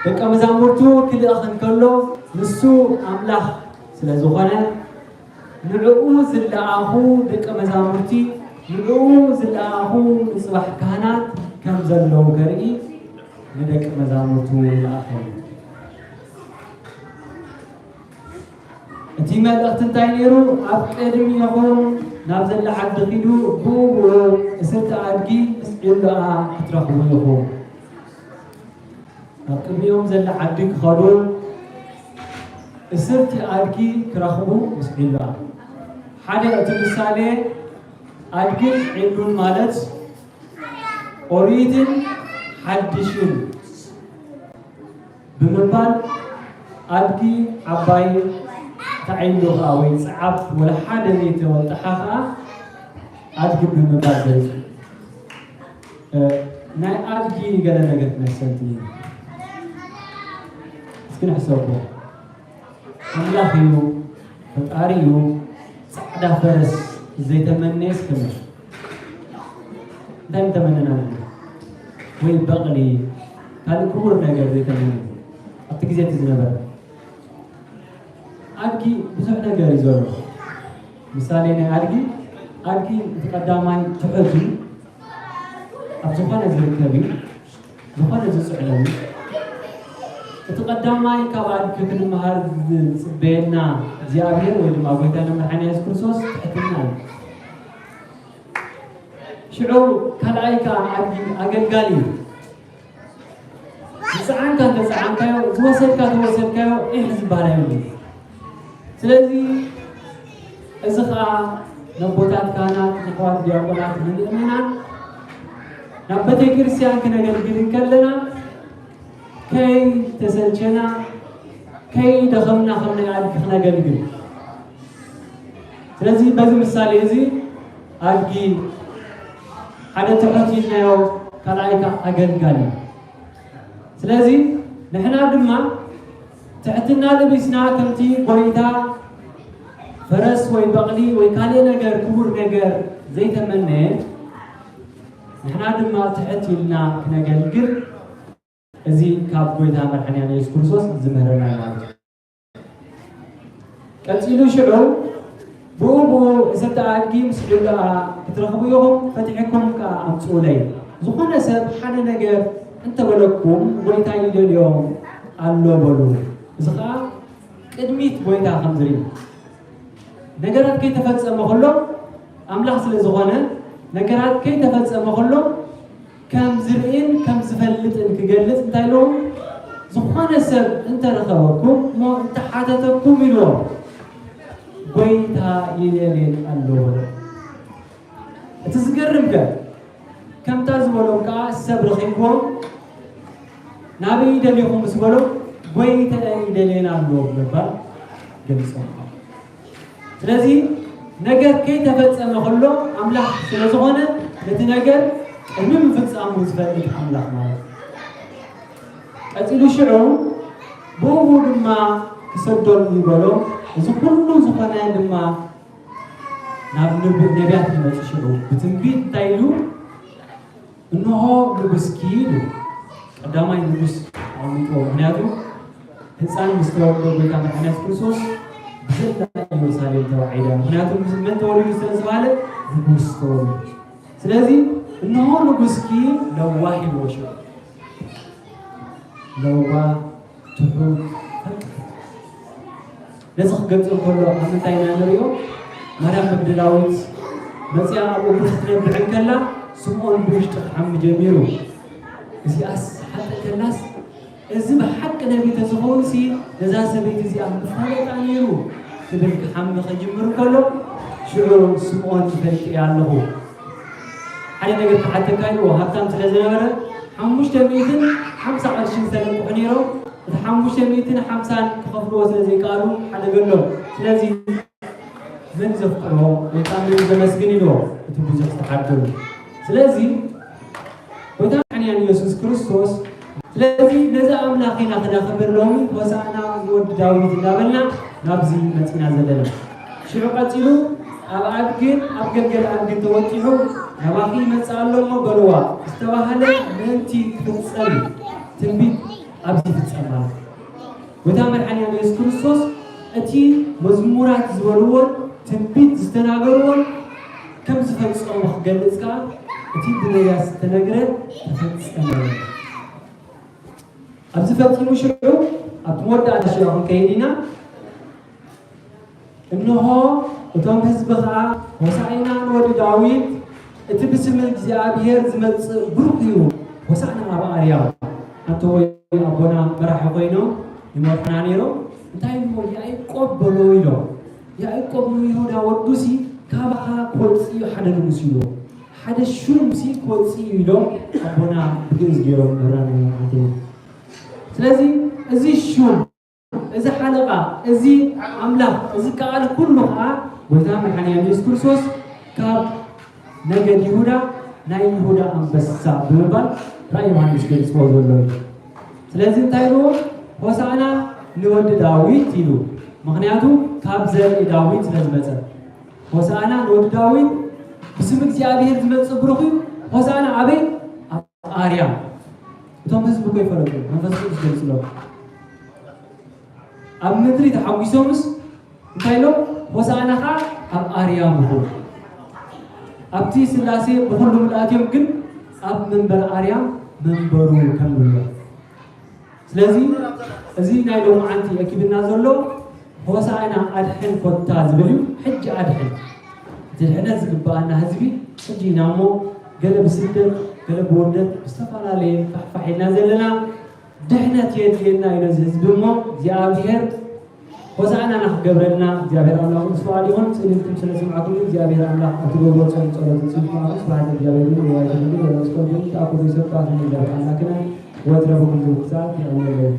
ደቀ መዛሙርቱ ክልእኽ እንከሎ ንሱ ኣምላኽ ስለ ዝኾነ ንዕኡ ዝለኣኹ ደቀ መዛሙርቲ ንዕኡ ዝለኣኹ ንጽባሕ ካህናት ከም ዘለዉ ከርኢ ንደቀ መዛሙርቱ ይለኣኸሉ። እቲ መልእኽቲ እንታይ ነይሩ? ኣብ ቅድሚኹም ናብ ዘላ ዓዲ ኪዱ ብኡ ብኡ እስርቲ ኣድጊ ምስ ዒሎኣ ክትረኽቡ ኢኹም። ኣብ ቅድሚኦም ዘላ ዓዲ ክኸዱ እስርቲ ኣድጊ ክረኽቡ ምስ ዒሎኣ። ሓደ እቲ ምሳሌ ኣድግን ዒሉን ማለት ኦሪትን ሓድሽን ብምባል ኣድጊ ዓባይ ተዓይሉ ከዓ ወይ ፀዓብ ወላ ሓደ ዘይተወጠሓ ከዓ ኣድጊ ብምባል ገይፁ። ናይ ኣድጊ ገለ ነገር ክመሰልቲ እስኪ ንሕሰቦ። ኣምላኽ እዩ፣ ፈጣሪ እዩ። ጻዕዳ ፈረስ ዘይተመነየስ ክምር እንታይ ምተመነና ነና? ወይ በቕሊ ካልእ ክቡር ነገር ዘይተመነ ኣብቲ ግዜ እቲ ዝነበረ ኣድጊ ብዙሕ ነገር እዩ ዘሎ። ምሳሌ ናይ ኣድጊ ኣድጊ እቲ ቀዳማይ ትሑት እዩ። ኣብ ዝኾነ ዝርከብ እዩ። ዝኾነ ዝጽዕነሉ እቲ ቀዳማይ ካብ ኣድጊ ክንመሃር ዝጽበየና እግዚኣብሔር ወይ ድማ ጎይታና መድሓኒ የሱስ ክርስቶስ ትሕትና እዩ። ሽዑ ካልኣይ ከዓ ኣድጊ ኣገልጋሊ እዩ። ዝጸዓንካ እንተጸዓንካዮ ዝወሰድካ ተወሰድካዮ ኢሕ ዝበሃል ኣይብሉ። ስለዚ እዚ ኸዓ ነቦታት ካህናት ንኣሕዋት ዲያቆናት ንምእመናን ናብ ቤተ ክርስቲያን ክነገልግል እንከለና ከይተሰልቸና ከይደኸምና ከም ናይ ኣድጊ ክነገልግል። ስለዚ በዚ ምሳሌ እዚ ኣድጊ ሓደ ትሑት ኢልናዮ ካልኣይ ከዓ ኣገልጋሊ። ስለዚ ንሕና ድማ ትሕትና ለቢስና ከምቲ ጎይታ ፈረስ ወይ በቕሊ ወይ ካልእ ነገር ክቡር ነገር ዘይተመነየ ንሕና ድማ ትሕት ኢልና ክነገልግል እዚ ካብ ጎይታ መድሓኒና የሱስ ክርስቶስ ዝምህረና ማለት እዩ። ቀጺሉ ሽዑ ብኡ ብኡ እሰተ ኣድጊ ምስ ዒሎኣ ክትረኽቡ ኢኹም፣ ፈቲሕኩም ከኣ ኣምጽኡለይ። ዝኾነ ሰብ ሓደ ነገር እንተበለኩም፣ ጎይታ ይደልዮም ኣሎ በሉ። እዚ ኸኣ ቅድሚት ጎይታ ከም ዝርኢ ነገራት ከይተፈጸመ ከሎ ኣምላኽ ስለ ዝኾነ ነገራት ከይተፈጸመ ከሎ ከም ዝርእን ከም ዝፈልጥን ክገልጽ እንታይ ኢሎም ዝኾነ ሰብ እንተረኸበኩም እሞ እንተሓተተኩም ኢልዎም ጎይታ ይደልየን ኣሎ። እቲ ዝገርም ከ ከምታ ዝበሎም ከዓ ሰብ ረኺብዎም ናበይ ደሊኹም ምስ በሎም ጎይተአን ይደልየን ኣሎ ብምባል ገሊፆም። ስለዚ ነገር ከይተፈጸመ ከሎ ኣምላኽ ስለ ዝኾነ ነቲ ነገር ቅድሚ ምፍጻሙ ዝፈልጥ ኣምላኽ ማለት እዩ። ቀጺሉ ሽዑ ብኡ ድማ ክሰዶም እዩ በሎ። እዚ ኩሉ ዝኾነ ድማ ናብ ነብ- ነቢያት ይመጽእ ሽዑ ብትንቢት እንታይ ኢሉ እንሆ ንጉስኪ ኢሉ ቀዳማይ ንጉስ ኣቐሚጥዎ። ምክንያቱ ህፃን ምስ ተወልደ ጎይታ መድሓኒ የሱስ ክርስቶስ ብዘላ ኢየሩሳሌም ተባዒዳ። ምክንያቱ ምስ መን ተወሊዱ ስለ ዝበሃለ ንጉስ ተወሊዱ። ስለዚ እንሆ ንጉስኪ ለዋህ ኢልዎ ሽዑ ለዋህ ትሑት ፈቃር። ነዚ ክገልጾ እንከሎ ኣብ ምንታይ ኢና ንሪኦ? ማርያም መግደላዊት መጺኣ ኣብ እግሩ ክትነብዕ እንከላ ስምዖን ብውሽጢ ክሓሚ ጀሚሩ። እዚኣስ ሓቂ ከላስ እዚ ብሓቂ ነቢ ተዝኸውንሲ ነዛ ሰበይቲ እዚኣ ምፈለጣ ነይሩ ክብል ክሓሚ ከጅምር እንከሎ ሽዑ ስምዖን ይፈልጥ እየ ኣለኹ ሓደ ነገር ክሓተካ ኢልዎ ሃብታም ስለ ዝነበረ ሓሙሽተ ሚእትን ሓምሳ ቅርሺ ዝተለቅሑ ነይሮም። እቲ ሓሙሽተ ሚእትን ሓምሳን ክኸፍልዎ ስለ ዘይከኣሉ ሓደገሎም። ስለዚ መን ዘፍቅሮ ወይ ከዓ መን ዘመስግን ኢልዎ እቲ ብዙሕ ዝተሓደሉ። ስለዚ ጎይታ መድሓኒና ኢየሱስ ክርስቶስ ስለዚ ነዚ ኣምላኽ ኢና ክነኽብር ሎሚ ሆሳዕና ንወዲ ዳዊት እንዳበልና ናብዚ መፂና ዘለና። ሽዑ ቀፂሉ ኣብ ኣድግን ኣብ ገልገል ኣድግን ተወጢሑ ናባኺ ይመፅእ ኣሎ እሞ በልዋ ዝተባህለ ምእንቲ ክፍፀም እዩ። ትንቢት ኣብዚ ይፍጸም ማለት እዩ። ጎይታ መድሓኒና ኢየሱስ ክርስቶስ እቲ መዝሙራት ዝበልዎን ትንቢት ዝተናገርዎን ከም ዝፈጸሙ ክገልጽ ከኣ እቲ ብነቢያት ዝተነግረ ተፈጸመ። ኣብዚ ፈጺሙ ሽዑ ኣብቲ መወዳእታ ሽዑ ክንከይድ ኢና። እንሆ እቶም ህዝቢ ኸዓ ሆሳዕና ንወዲ ዳዊት፣ እቲ ብስም እግዚኣብሔር ዝመጽእ ብሩኽ እዩ፣ ሆሳዕና ኣብ ኣርያም። ኣንተ ወይ ኣቦና መራሒ ኮይኖም ይመርሑና ነይሮም። እንታይ ኢልዎ? ያዕቆብ በሎ ኢሎም። ያዕቆብ ንይሁዳ ወዱሲ ካባኻ ክወጽእ እዩ ሓደ ንጉስ ኢልዎ። ሓደ ሹምሲ ክወጽእ እዩ ኢሎም ኣቦና ብግእዝ ገይሮም መራና ማለት እዩ። ስለዚ እዚ ሹም፣ እዚ ሓለቓ፣ እዚ ኣምላኽ፣ እዚ ከኣል ኩሉ ኸዓ ጎይታ መድሓኒና ኢየሱስ ክርስቶስ ካብ ነገድ ይሁዳ ናይ ይሁዳ ኣንበሳ ብምባል ራእይ ዮሃንስ ገልጽዎ ዘሎ እዩ። ስለዚ እንታይ ኢልዎ? ሆሳዕና ንወዲ ዳዊት ኢሉ። ምኽንያቱ ካብ ዘርኢ ዳዊት ስለ ዝመጸ። ሆሳዕና ንወዲ ዳዊት፣ ብስም እግዚኣብሔር ዝመጽእ ብሩኽ እዩ። ሆሳዕና ኣበይ? ኣብ ኣርያም። እቶም ህዝቢ እኮ ይፈለጡ፣ መንፈስ ቅዱስ ገልጽሎም። ኣብ ምድሪ ተሓጒሶምስ እንታይ ኢሎም? ሆሳዕና ኸዓ ኣብ ኣርያም ይኹን። ኣብቲ ስላሴ ብኹሉ ምልኣት እዮም፣ ግን ኣብ መንበር ኣርያም መንበሩ ከም ንብሎ። ስለዚ እዚ ናይ ሎማዓንቲ የኪብና ዘሎ ሆሳዕና ኣድሕን ኮታ ዝብል እዩ። ሕጂ ኣድሕን። እቲ ድሕነት ዝግብኣና ህዝቢ ሕጂ ኢና እሞ፣ ገለ ብስደት፣ ገለ ብውርደት፣ ብዝተፈላለየ ፋሕፋሕ ኢልና ዘለና፣ ድሕነት የድልየና እዩ ነዚ ህዝቢ እሞ፣ እግዚኣብሔር ሆሳዕና ናክገብረልና። እግዚኣብሔር ኣምላኽ ምስ ፈቓድ ይኹን። ጽሊልኩም ስለ ስምዓኩም እግዚኣብሔር ኣምላኽ ኣብ ትገብርዎ ጾም ጸሎት ጽሊልኩም ስብሐት እግዚኣብሔር ይኹን። ወያይ ትልሚ ወለስኮ ግን ተኣኩሉ ይሰጣት ንእግዚኣብሔር ኣምላክና ወትረ ብኩሉ ክሳብ የቐመለይ።